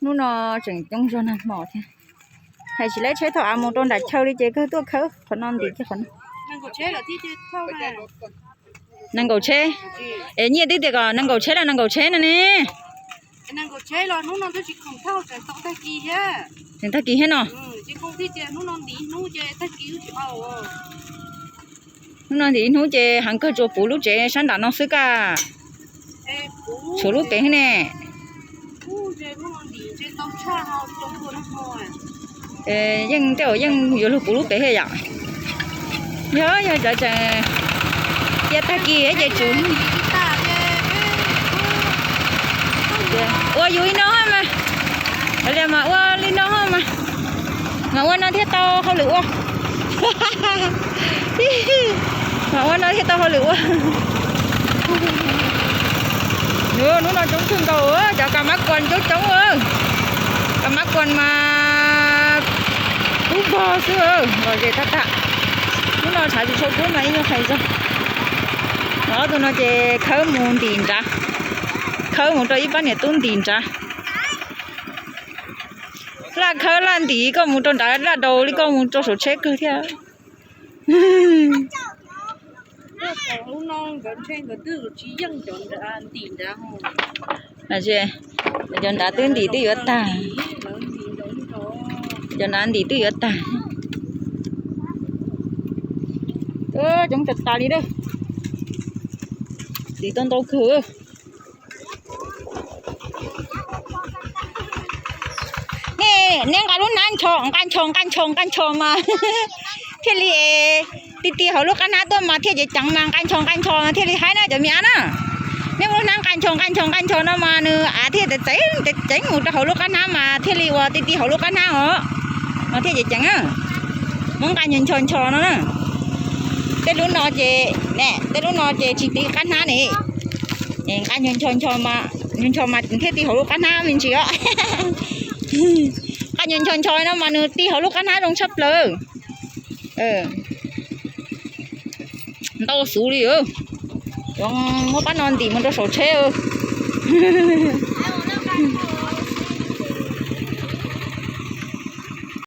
Hnub no tseem coob zog nag hmo thiab. Hais tsis laib tsheb thaum av mus rau nram chaw li ces kawg tuaj khawb qhov no ntim kiag qhov no. Nees nkaum tsheb. Es nyiaj twb tias kom nees nkaum tsheb los nees nkaum tsheb no ne. Tseem tag kis thiab no. Hnub no ntim ib hnub ces heev kawg tsuas puv lub tsev sab nram no xwb kaj. Tshuav lub pem thiab ne. Yeej tej zaum yeej yuav luag puv lub pem thiab yom. Yog yog cov tseem cia tag kis ces tsum ua yus li no mas. Li mas ua li no mas, mas ua no thiaj tau hauj lwm ua. Mas ua no thiaj tau hauj lwm ua. Hnub no coob kawg nkaus, cov kas mab kuas coob coob. Kas mab kuas mas kub npog xwb, npog zes tag tag. Hnub no tshav tsis tshua kub mas ib nyuag qhais zog. Ob tug no ces khawb mus ntim nrad, khawb mus rau ib pab niam tub ntim nrad. Laj khawb laj ntim koj mus rau nrad laj daus li koj mus rau saum tsheb kawg thiab. Cov nrad twb ntim twb yuav tag. Cov nrad ntim twb yuav tag. Coob tas tas li a. Ntim tau ntau kawg. Nej nqa lub hnab ncho, nqa ncho nqa ncho nqa ncho mas thiaj li ti ti hauv lub qab hnab tuaj mas thiaj ceev ceev mas nqa ncho nqa ncho thiaj li haib na cov me ab na. Nej muab lub hnab nqa ncho nqa ncho nqa ncho no mas nws av thiaj ceev ceev mus rau hauv lub qab hnab mas thiaj li ua ti ti hauv lub qab hnab os. Mas thiaj ceev ceev. Muab nqa ncho ncho ncho no na. Tej lub no ces, tej lub no ces tsis ti qab hnab ne. Nqa ncho ncho ncho mas, ncho ncho mas thiaj ti hauv lub qab hnab me ntsis os. Nqa ncho ncho ncho no mas nws ti hauv lub qab hnab zoo tshaj plaws. Ntau xuv li. Muab pab no ntim mus rau saum tsheb.